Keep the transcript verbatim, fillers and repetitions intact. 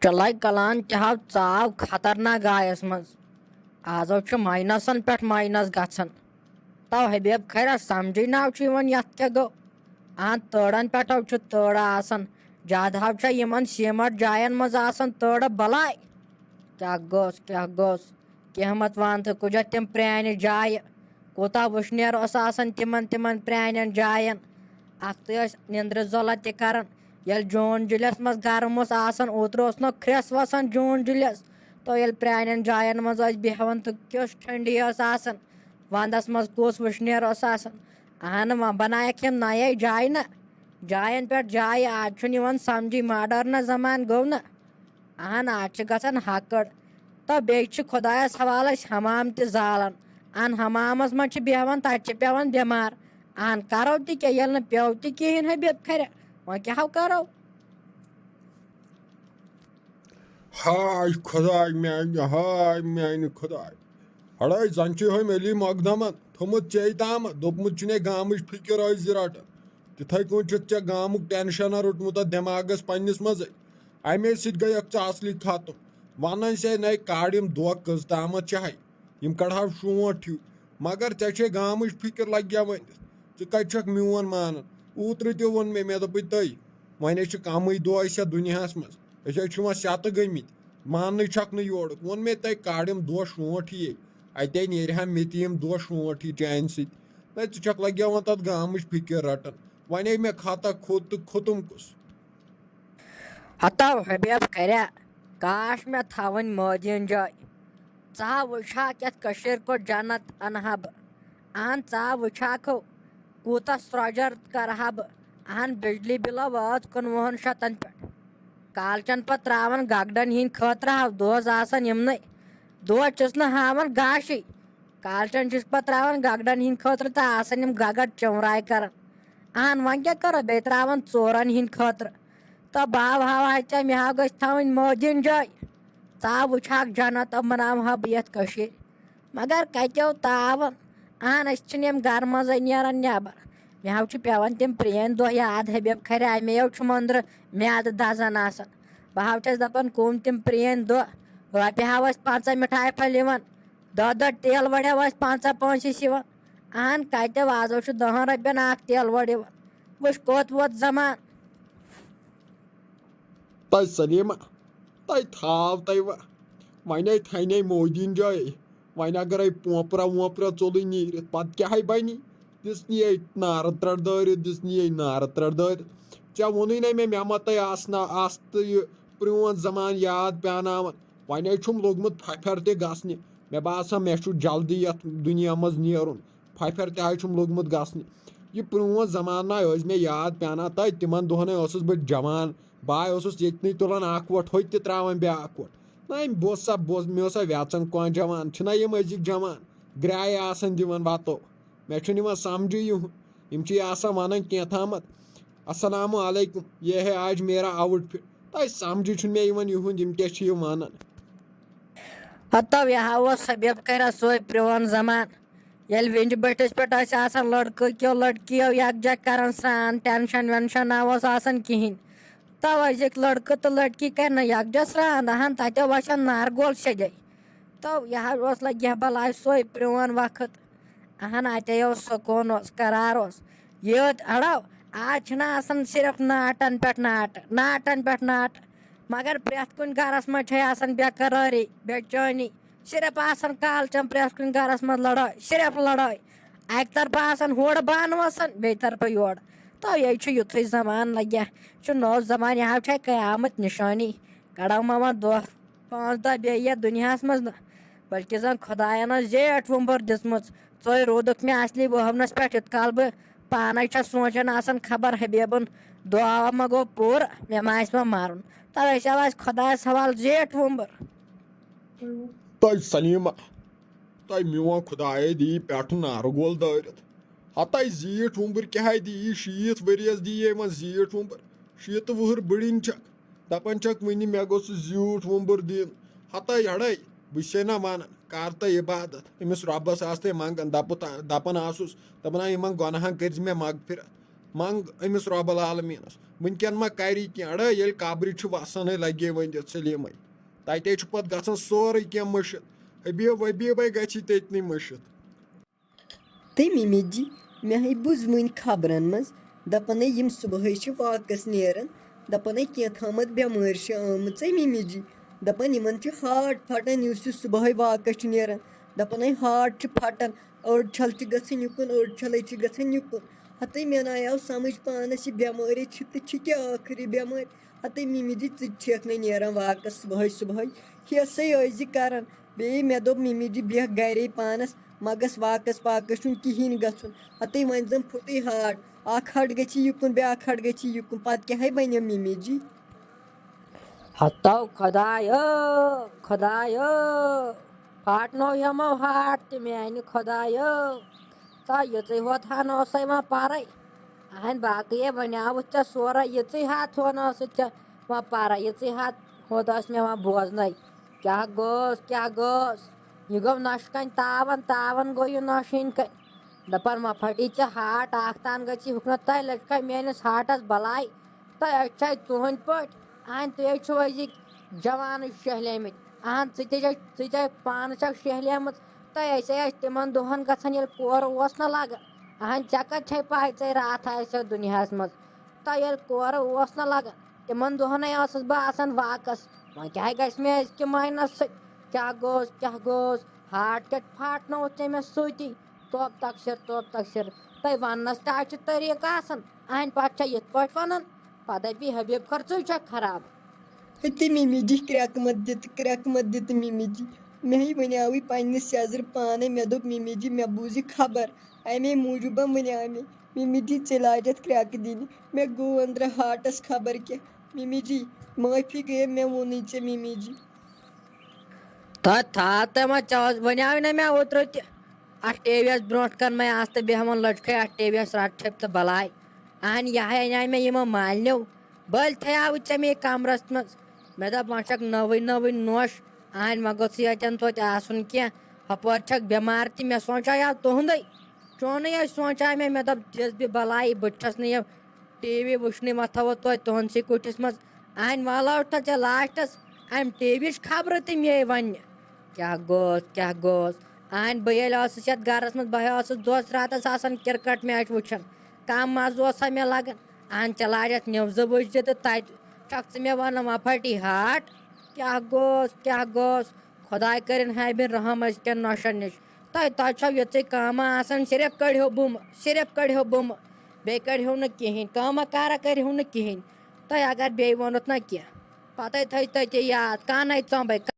چلاے کلان تہِ ہاو ژاو خطرناک گایس منٛز۔ آز ہاو چھُ ماینسن پٮ۪ٹھ ماینس گژھان۔ تو حبیب خیرا سمجھے ناو چھُ یِوان یتھ کیٛاہ گوٚو۔ اہن تٲڑن پٮ۪ٹھ ہاو چھُ تٲڑٕ آسان۔ زیادٕ ہاو چھےٚ یِمن سیمٹ جاین منٛز آسان تٲڑٕ بلاے۔ کیٛاہ گوٚژھ، کیٛاہ گوٚژھ؟ قیامت وان تہٕ کُجا تِم پرٛانہِ جایہِ۔ کوٗتاہ وٕشنیر اوس آسان تِمن، تِمن پرٛانٮ۪ن جاین۔ اکھتُے ٲسۍ نیٚنٛدرِ زۄلہ تہِ کران۔ ییٚلہِ جوٗن جُلیَس منٛز گرم اوس آسان، اوترٕ اوس نہ کھرٛٮ۪س وسان جوٗن جُلیَس۔ تو ییٚلہِ پرٛانٮ۪ن جاین منٛز ٲسۍ بیٚہوان تہٕ کیُس ٹھنڈی ٲس آسان۔ ونٛدس منٛز کُس وٕشنیر اوس آسان۔ اہن، وۄنۍ بنایکھ یِم نَیے جایہِ نہ۔ جاین پٮ۪ٹھ جایہِ، آز چھُنہٕ یِوان سمجھی، ماڈرن زمانہٕ گوٚو نہ۔ اہن، آز چھِ گژھان ہکٔڑ۔ تہٕ بیٚیہِ چھِ خۄدایَس حوالہٕ أسۍ حمام تہِ زالان۔ اہن، حمامَس منٛز چھِ بیٚہوان، تَتہِ چھِ پٮ۪وان بٮ۪مار۔ اہن، کَرو تہِ کیٛاہ، ییٚلہِ نہٕ پیوٚو تہِ کِہیٖنۍ حبیب خیرے، وۄنۍ کیٛاہ ہو کَرو؟ ہاے خۄداے میٛانہِ، ہاے میٛانہِ خۄداے۔ ہڑٲے زَن چھِ ہُمۍ علی مقدمن تھوٚمُت ژے تامَتھ، دوٚپمُت چھُنے گامٕچ فِکِر ٲسۍ زِ رَٹان۔ تِتھَے کٔنۍ چھُتھ ژےٚ گامُک ٹٮ۪نشَنا روٚٹمُت اَتھ دٮ۪ماغَس پنٛنِس منٛزٕے۔ اَمے سۭتۍ گٔے اَکھ ژٕ اَصلی ختم۔ وَنان چھے نَے کاڑِ یِم دۄہ کٔژ تامَتھ چھِ ہَے۔ یِم کَڑہاو شونٛٹھ ہیوٗ۔ مگر ژےٚ چھے گامٕچ فِکِر لَگہِ ہا ؤنِتھ۔ ژٕ کَتہِ چھَکھ میون مانان؟ اوترٕ تہِ ووٚن مےٚ، مےٚ دوٚپُے تٔۍ، وۄنۍ ہے چھِ کَمٕے دۄہ أسۍ یَتھ دُنیاہَس منٛز۔ أسۍ ہے چھِ وۄنۍ سٮ۪تہٕ گٔمٕتۍ۔ ماننٕے چھَکھ نہٕ یورُک۔ ووٚن مےٚ تۄہہِ، کَڑ یِم دۄہ شونٛٹھ ہِیے۔ اَتے نیرِ ہا مےٚ تہِ یِم دۄہ شونٛٹھ ہی چانہِ سۭتۍ۔ نہ، ژٕ چھَکھ لَگیٛاوان تَتھ گامٕچ فِکِر رَٹان۔ وۄنۍ ہے مےٚ خطا کھوٚت تہٕ کھوٚتُم کُس؟ ہتو حبیب کریا، کاش مےٚ تھاوٕنۍ مٲدیٖن جاے۔ ژٕ ہا وٕچھ ہا کیٛتھ کٔشیٖرِ کوٚر جنت اَنہٕ ہا بہٕ۔ اہن، ژٕ ہا وٕچھ ہا کھو، کوٗتاہ سرٛۄجر کرٕ ہا بہٕ۔ اہن، بجلی بِلہ وٲژ کُنوُہن شتن پٮ۪ٹھ۔ کالچن پتہٕ ترٛاوان گگڈن ہِنٛدۍ خٲطرٕ ہا دۄہس آسان یِمنٕے۔ دۄہس چھُس نہٕ ہاوان گاشٕے۔ کالچن چھِس پتہٕ ترٛاوان گگڈن ہِنٛدۍ خٲطرٕ تہٕ آسان یِم گگڈ چِمراے کران۔ اہن، وۄنۍ کیٛاہ کرو، بیٚیہِ ترٛاوان ژورن ہِنٛدۍ خٲطرٕ۔ تہٕ بہٕ ہاوہا ژےٚ، مےٚ ہا گٔژھ تھاوٕنۍ مٲدیٖن جاے۔ ژٕ ہا وٕچھ ہاکھ جنت، تہٕ بناوہا بہٕ یتھ کٔشیٖرِ۔ مگر کتہِ یو تاون؟ اہن، أسۍ چھِنہٕ ییٚمہِ گرٕ منٛزے نیران نٮ۪بر۔ مےٚ ہا چھُ پٮ۪وان تِم پرٛٲنۍ دۄہ یاد، حبیب خرِ، اَمے یو چھُم أنٛدرٕ میادٕ دزان آسان۔ بہٕ ہا چھَس دپان، کٕم تِم پرٛٲنۍ دۄہ؟ رۄپیہِ ہا ٲسۍ پنٛژاہ مِٹھایہِ پھٔلۍ یِوان، دہ دہ تیل وڑِ ہا ٲسۍ پنٛژاہ پونٛسہٕ یِوان۔ اہن، کتہِ، آز چھُ دہن رۄپین اکھ تیل وڑ یِوان۔ وٕچھ کوٚت ووت زمان۔ تۄہہِ سلیمہ، تۄہہِ تھاو تۄہہِ وۄنۍ، وۄنۍ ہے تھاینَے مودیٖن جایے۔ وۄنۍ اگرے پونٛپرا وونٛپرا ژوٚلُے نیٖرِتھ، پتہٕ کیٛاہ ہے بنی؟ دِژ نِیے نارٕ ترٛٹھ دٲرِتھ، دِژ نِیے نارٕ ترٛٹھ دٲرِتھ۔ ژےٚ ووٚنُے نہ مےٚ، مےٚ ما تۄہہِ آسنا، آس تہٕ یہِ پرٛون زمانہٕ یاد پیٛاناوان۔ وۄنۍ ہے چھُم لوٚگمُت پھپھر تہِ گژھنہِ۔ مےٚ باسان، مےٚ چھُ جلدی یَتھ دُنیا منٛز نیرُن۔ پھپھر تہِ حظ چھُم لوٚگمُت گژھنہِ۔ یہِ پرٛون زمانہٕ نہ ٲسۍ مےٚ یاد پیٛاناوان۔ تہٕ تِمن دۄہن ہے اوسُس بہٕ جوان۔ بہٕ ہاے اوسُس ییٚتنٕے تُلان اکھ وۄٹھ، ہوٚتہِ تہِ ترٛاوان بیٛاکھ وۄٹھ۔ نہ، أمۍ بہٕ اوسا، بہٕ اوس، مےٚ اوسا وٮ۪ژن کانٛہہ جوان؟ چھِنہ یِم أزِکۍ جوان گرٛایہِ آسان دِوان وَتو؟ مےٚ چھُنہٕ یِوان سمجھٕے یِہُنٛد۔ یِم چھِ آسان وَنان کینٛہہ تامَتھ، "السلام علیکم، یہ ہے آج میرا آؤٹ فٹ۔" تۄہہِ سمجھٕے چھُنہٕ مےٚ یِوان یِہُنٛد، یِم کیٛاہ چھِ یِم وَنان۔ ہتو، یہِ ہا اوس حبیب کرا سُے پرٛون زمان، ییٚلہِ وِنٛجہِ بٔٹھِس پٮ۪ٹھ ٲسۍ آسان لڑکہٕ کیو لڑکِیو یکجا کران سرٛان، ٹٮ۪نشن وٮ۪نشن نہ اوس آسان کِہیٖنۍ۔ تو أزِکۍ لڑکہٕ تہٕ لڑکی کرِ نہٕ یکجا سرٛان، اہن، تتیو وَسن نارٕ گول سیٚدے۔ تو یہِ حظ اوس لگہِ بلاے سُے پرٛون وقت۔ اہن، اتے اوس سکوٗن، اوس قرار اوس۔ یوت اڑو، آز چھِنہٕ آسان صرف ناٹن پٮ۪ٹھ ناٹہٕ، ناٹن پٮ۪ٹھ ناٹہٕ، مگر پرٛٮ۪تھ کُنہِ گرس منٛز چھے آسان بے قرٲری، بے چٲنی۔ صرف آسان کالچن پرٛٮ۪تھ کُنہِ گرس منٛز لڑٲے، صرف لڑٲے۔ اکہِ طرفہٕ آسان ہورٕ بانہٕ وسان، بیٚیہِ طرفہٕ یورٕ۔ تو یہِ چھُ یُتھُے زمانہٕ لگہِ، چھُ نوٚو زمانہٕ، یہِ حظ چھے قیامت نشٲنی۔ کڑو ما وۄنۍ دۄہ پانٛژھ دۄہ بیٚیہِ یَتھ دُنیاہَس منٛز نہٕ، بلکہِ زَن خۄدایَن ٲس زیٹھ وُمبٕر دِژمٕژ۔ ژوٚے روٗدُکھ مےٚ اَصلی وُہَونَس پٮ۪ٹھ، یُتھ کال بہٕ پانَے چھَس سونٛچان آسان، خبر حبیٖبُن دُعا ما گوٚو پوٗرٕ، مےٚ ما آسہِ وۄنۍ مَرُن۔ تَوَے چھَس اَسہِ خۄدایَس حوالہٕ زیٹھ وُمبٕر۔ تۄہہِ سلیٖمہ، تۄہہِ میون خۄدایے دی پٮ۪ٹھٕ نارٕ گول دٲرِتھ۔ ہتاے زیٖٹھ وُمبٕر کیٛاہ دی یی؟ شیٖتھ ؤریَس دی یی وۄنۍ زیٖٹھ وُمبٕر۔ شیٖتہٕ وُہُر بٕڑِنۍ چھَکھ، دَپان چھَکھ وٕنہِ مےٚ گوٚژھ زیوٗٹھ وُمبٕر دیُن۔ ہتاے ہڑے، بہٕ چھُسے نہ وَنان، کر تہٕ عبادت أمِس رۄبَس آس تَے منٛگان، دَپُت-، دَپان آسُس، دَپان آ یِمَن گۄناہَن کٔرۍ زِ مےٚ مغفرت۔ منٛگ أمِس رۄب العالمیٖنَس، وٕنکٮ۪ن ما کَری کینٛہہ؟ اَڑٕ ییٚلہِ قبرِ چھُ وَسانٕے لَگے وۄنۍ دِتھ سلیٖمٕے، تَتے چھُ پَتہٕ گژھان سورُے کینٛہہ مٔشِتھ۔ حبیٖب وبیٖبَے گژھی تٔتنٕے مٔشِتھ۔ تہٕ مِمی جی، مےٚ ہے بوٗز وٕنۍ خبرن منٛز، دَپان ہے یِم صُبحٲے چھِ واکَس نیران، دَپان ہے کینٛہہ تامَتھ بٮ۪مٲرۍ چھِ آمٕژ ہے مِمی جی، دَپان یِمَن چھُ ہارٹ پھٹان، یُس یہِ صُبحٲے واکَس چھُ نیران، دَپان ہے ہارٹ چھُ پھٹان، أڑ چھَل چھِ گژھان یُکُن، أڑ چھَلٕے چھِ گژھان یُکُن۔ ہَتٕے مےٚ نَے آو سَمٕجھ پانَس، یہِ بٮ۪مٲرۍ چھِ تہٕ چھِ کیٛاہ ٲخٕر یہِ بٮ۪مٲرۍ؟ ہَتٕے مِمی جی، ژٕ تہِ چھَکھ نہٕ نیران واکَس صُبحٲے صُبحٲے، ہیٚسٕے ٲسۍ زِ کَران۔ بیٚیہِ مےٚ دوٚپ، مِمی جی، بیٚہہ گَرے پانَس، مہ گژھ واکَس پاکَس چھُنہٕ کِہیٖنۍ گژھُن۔ ہَتٕے وۄنۍ زَن پھُٹُے ہارٹ، اَکھ ہَٹ گژھِ یُکُن، بیٛاکھ ہَٹ گژھِ یُکُن، پَتہٕ کیٛاہ ہے بَنیو مِمی جی؟ ہتو خۄدایو، خۄدایو، پھاٹنو یِمو ہارٹ تہِ میانہِ خۄدایو۔ تہٕ یِژٕے ہوت ہن اوسے وۄنۍ پرے۔ اہن باقٕے ہے ونیاوُتھ ژےٚ سورے، یِژٕے ہتھ ہن ٲسٕتھ ژےٚ وۄنۍ پرے، یِژٕے ہتھ ہوت ٲس مےٚ وۄنۍ بوزنَے۔ کیٛاہ گوٚژھ، کیٛاہ گوٚژھ؟ یہِ گوٚو نۄشہِ کنۍ تاون، تاون گوٚو یہِ نۄشہِ ہٕنٛدۍ کنۍ۔ دپان وۄنۍ پھٹی ژےٚ ہارٹ، اکھ تان گژھی ہُکنتھ تۄہہِ لٔڑکہٕ میٲنِس ہارٹس بلاے۔ تہٕ أسۍ چھِ تُہنٛدۍ پٲٹھۍ، اہن تُہۍ حظ چھِو أزِکۍ جوانٕے شہلیمٕتۍ۔ اہن ژٕ تہِ چھکھ، ژٕ تہِ پانہٕ چھکھ شہلیمٕژ۔ تہٕ أسۍ ٲسۍ تِمن دۄہن گژھان ییٚلہِ کورٕ اوس نہ لگان۔ اہن ژےٚ کتھ چھے پاے، ژے راتھ آسہِ یتھ دُنیاہس منٛز۔ تہٕ ییٚلہِ کورٕ اوس نہ لگان، تِمن دۄہنے ٲسٕس بہٕ آسان واکس۔ وۄنۍ کیٛاہ گژھِ مےٚ أزکہِ ماینس سۭتۍ؟ کیٛاہ گوٚژھ، کیٛاہ گوٚژھ؟ ہارٹ کتہِ پھاٹنووُتھ ژےٚ مےٚ سۭتی؟ توب تقصیر، توب تقصیر۔ تۄہہِ وننس تہِ حظ چھِ طریٖقہٕ آسان۔ اہنٛدِ پتہٕ چھےٚ یِتھ پٲٹھۍ ونان، پتہٕ دپہِ حبیب خٲر ژٕے چھکھ خراب۔ ہے تہِ مِمی جی کرٛٮ۪کہٕ مت دِتہٕ، کرٛٮ۪کہٕ مت دِتہٕ مِمی جی۔ مےٚ ہے ونیاوٕے پننہِ سیٚزرٕ پانے، مےٚ دوٚپ، مِمی جی، مےٚ بوٗز یہِ خبر، امے موٗجوٗبن ونیاو مےٚ۔ مِمی جی، ژےٚ لاجتھ کرٛٮ۪کہٕ دِنہِ، مےٚ گوٚو أنٛدرٕ ہارٹس خبر کیٛاہ۔ مِمی جی، معٲفی گٔیے، مےٚ ووٚنُے ژےٚ مِمی جی۔ تہٕ تھاو تہٕ وۄنۍ ژےٚ اوس، وَنیٛاو نہ مےٚ اوترٕ تہِ، اَتھ ٹی وی یَس برونٛٹھ کَنہِ مَے آس تہٕ بیٚہوان لٔٹکھَے اَتھ ٹی وی یَس رَٹھ ٹھیٚپ تہٕ بَلاے۔ اَہَن، یہِ ہَے اَنیٛاے مےٚ یِمو مالنیو، بٔلۍ تھَیاوُے ژےٚ مےٚ یہِ کَمرَس منٛز۔ مےٚ دوٚپ، وۄنۍ چھَکھ نٔوٕے نٔوٕے نوٚش، اَہَن، وۄنۍ گوٚژھُے اَتٮ۪ن توتہِ آسُن کینٛہہ۔ ہُپٲرۍ چھَکھ بٮ۪مار تہِ، مےٚ سونٛچاو تُہُنٛدُے۔ چونُے یہِ سونٛچاے مےٚ، مےٚ دوٚپ، دِس بہٕ بَلایہِ، بہٕ تہِ چھَس نہٕ یہِ ٹی وی وٕچھنٕے، وۄنۍ تھاوو توتہِ تُہُنٛدسٕے کُٹھِس منٛز۔ اَہَنۍ والو تہٕ ژےٚ لاسٹَس اَمہِ ٹی وی یِچ خبرٕ تہِ مے وَننہِ۔ کیٛاہ گوٚژھ، کیٛاہ گوٚژھ؟ اَہَنۍ بہٕ ییٚلہِ ٲسٕس یَتھ گَرَس منٛز، بہٕ ہے ٲسٕس دۄہَس راتَس آسان کِرکَٹ میچ وٕچھان۔ کَم مَزٕ اوسا مےٚ لَگان؟ اَہَنۍ ژےٚ لاجَتھ نِوزٕ وٕچھ زِ تہٕ تَتہِ چھَکھ ژٕ مےٚ وَنان وۄنۍ پھَٹی ہارٹ۔ کیٛاہ گوٚژھ، کیٛاہ گوٚژھ؟ خۄداے کٔرِن ہیبِن رحم أزکٮ۪ن نۄشَن نِش۔ تۄہہِ، تۄہہِ چھو یِژٕے کٲمہ آسان، صرف کٔڑِہو بُمہٕ، صرف کٔڑِہو بُمہٕ، بیٚیہِ کٔڑِہو نہٕ کِہیٖنۍ، کٲمہ کارا کٔرِہو نہٕ کِہیٖنۍ۔ تۄہہِ اگر بیٚیہِ ووٚنُتھ نہ کینٛہہ، پَتَے تھٲیِو تٔتی یاد، کَنَے ژۄمبَے۔